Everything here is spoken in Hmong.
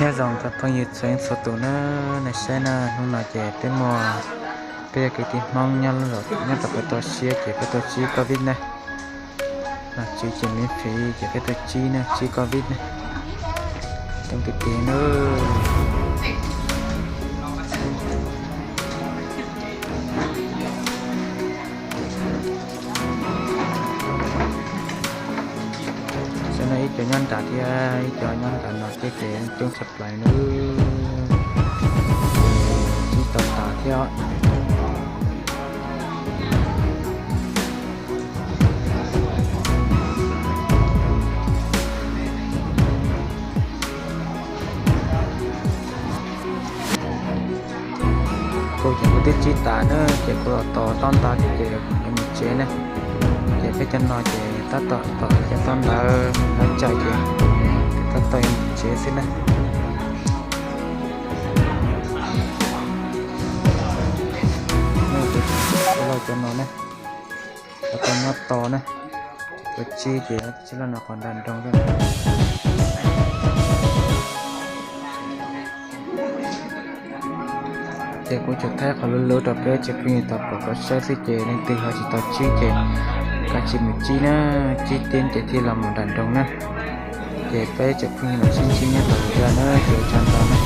Nyob zoo cov phooj ywg txhua leej txhua tus na, nej saib na, hnub no ces peb muaj, peb yog kwv tij Hmoob nyob, nyob rau pem toj siab ces peb tuaj tsib covid na. Los tsib ces miễn phí ces peb tuaj tsib na, tsib covid na. Coob tiag tiag na. Xyov no ib co nyob nram thiab, ib co nyob nram no thiab ces coob tshaj plaws na. Tsib tau tas thiab. Kuv ces kuv twb tsib tas na, ces kuv los tos tob ntawv ces yuav mus tsev na. Ces peb cov no ces tab tom tos cov tob ntawv, ntawv tshaj ces tab tom yuav mus tsev xwb na. Kuv los cov no na, cov tau nyob tos na, cov tsib ces tsib loj no qhov nram nroog xwb. Ces kuv tsuas thaij qhov lub lub rau peb tsoom phooj ywg tau pom tau saib xwb ces leej twg ho tsis tau tsib ces kav tsij mus tsib na, tsib tib ces thiaj los mus nram nroog na. Ces peb tsoom phooj ywg los sib ntsib nyob rau video na, ces ua tsaug ntau na.